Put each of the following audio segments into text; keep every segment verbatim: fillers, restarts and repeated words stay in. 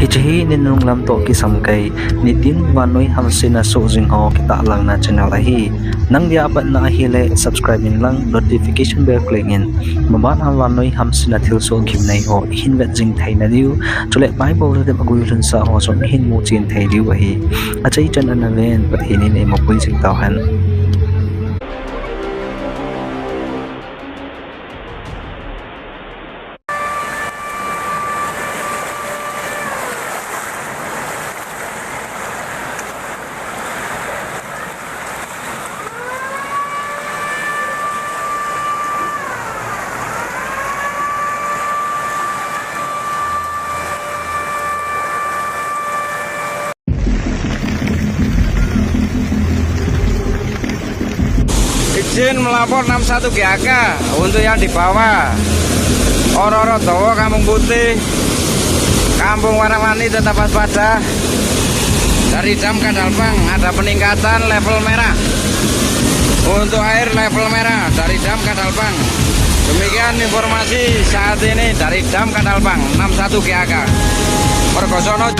Hiche hi ninunung lam toh kisam kei, nitin vannoi hamsetna soh jing ho kitahlangna channel ahi. Nang dia apat na ahile subscribe in lang notification bell click in. Maban a vannoi hamsetna thilsoh gimnei ho ihin vet jing theina diu. Chule Bible thudem agui lhunsah ho jong ihin muchen thei diu ahi. Achai chan ana ven Pathen in eimapui jing tauhen. Izin melapor enam satu G A K untuk yang di bawah. Oro-oro Towo, Kampung Putih, Kampung Warawani tetap waspada. Dari Dam Kadalbang ada peningkatan level merah. Untuk air level merah dari Dam Kadalbang. Demikian informasi saat ini dari Dam Kadalbang enam satu G A K. Mergosono.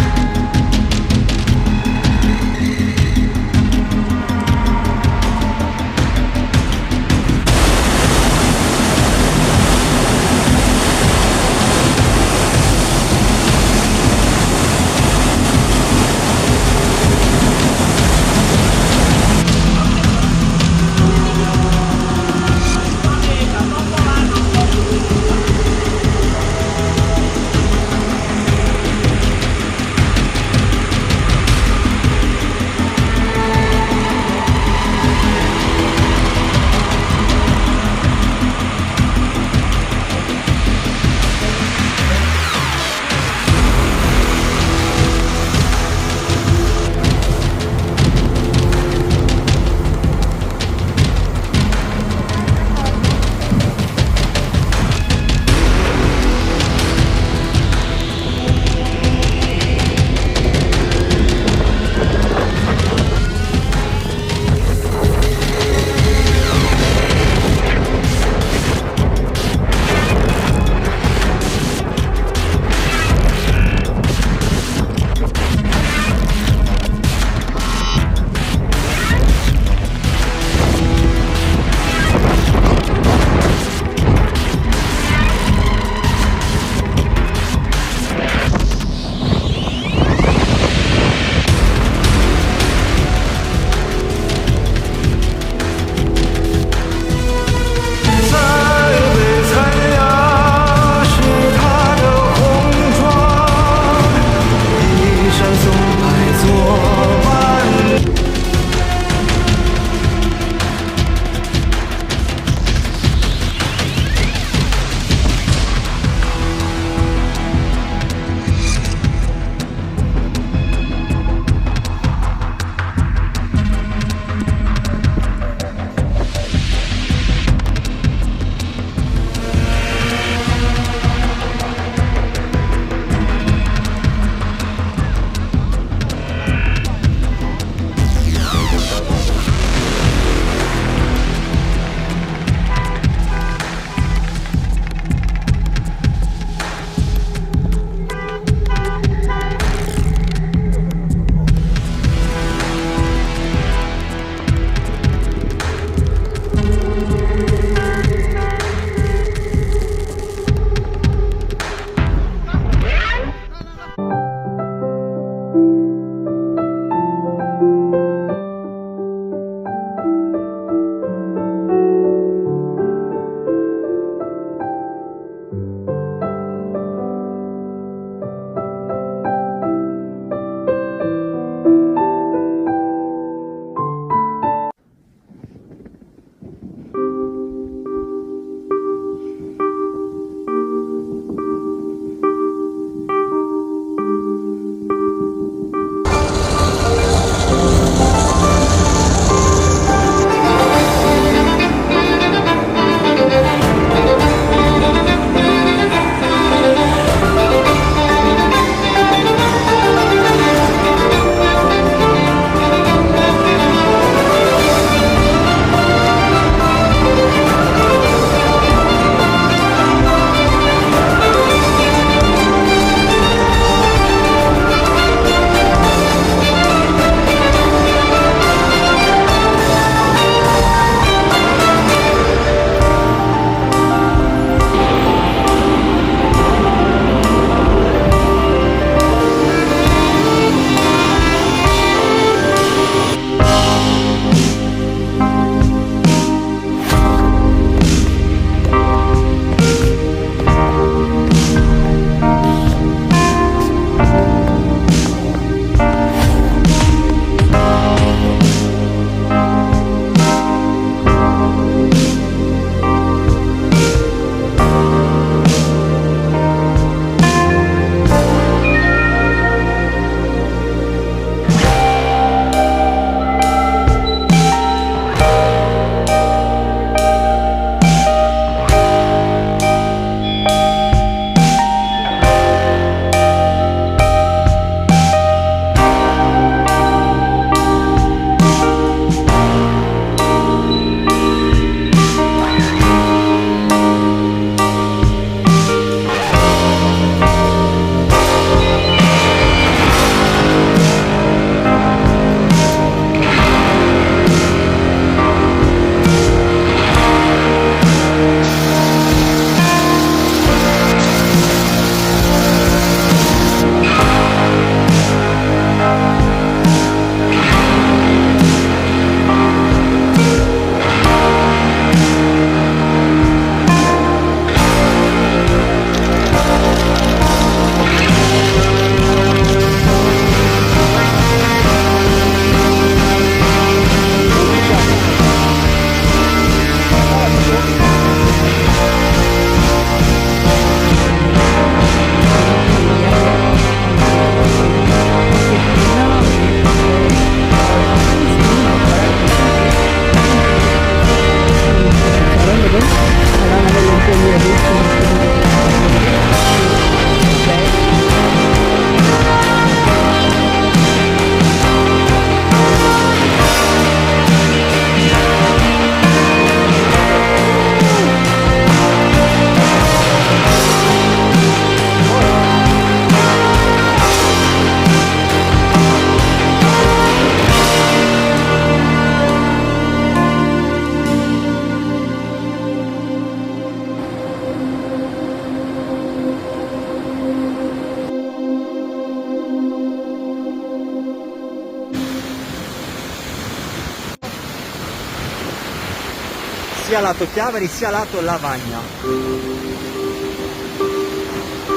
Sia lato Chiavari, sia lato Lavagna.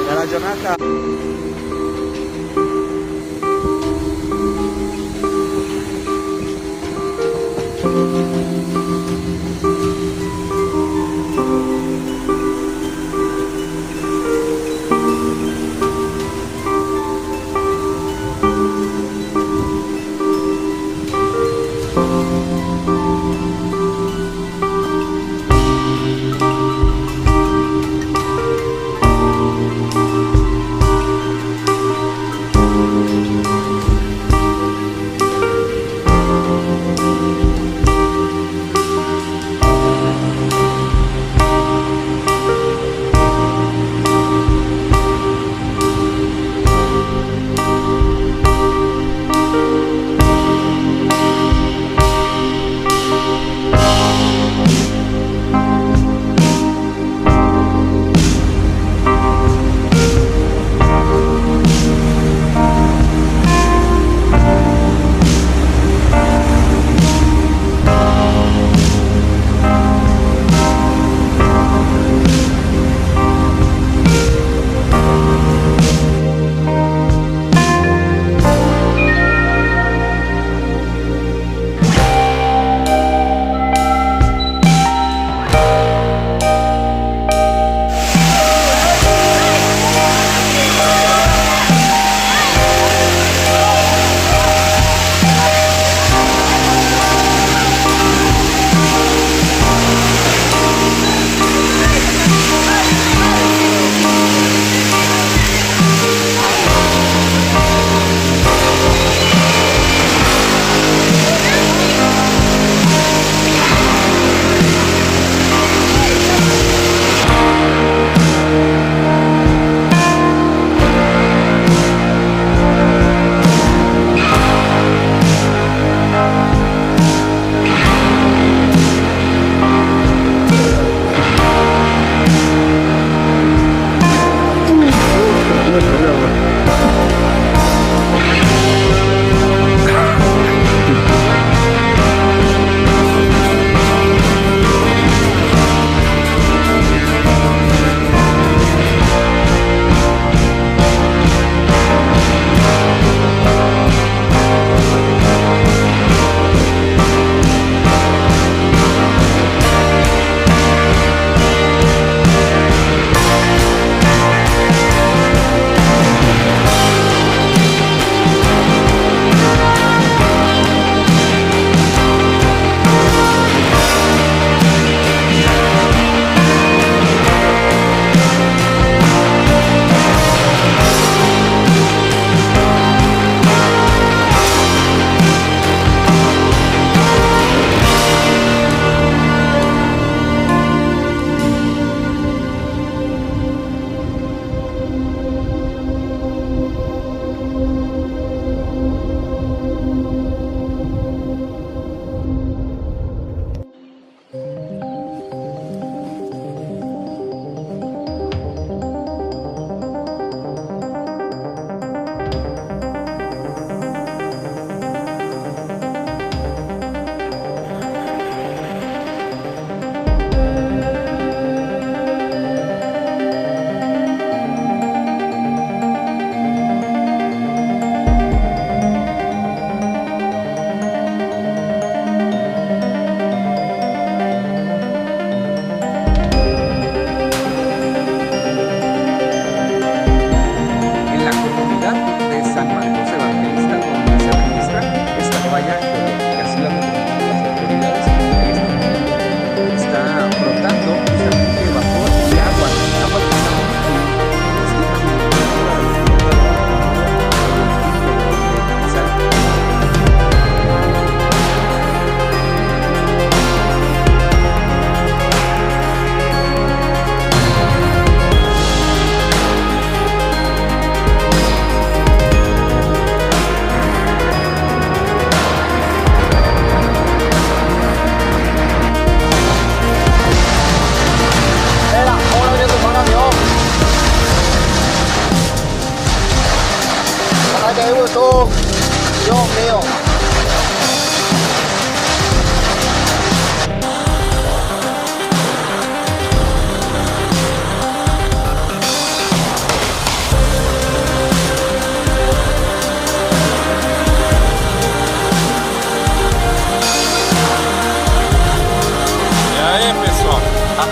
Bella giornata. En la comunidad de San Marcos Evangelista, donde se registra esta falla geológica. Así lo han confirmado las autoridades. Ahí está, está brotando justamente vapor y agua. Agua que está muy fría.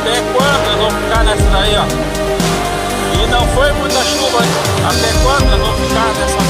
Até quando eu vou ficar nessa daí, ó? E não foi muita chuva, até quando eu vou ficar nessa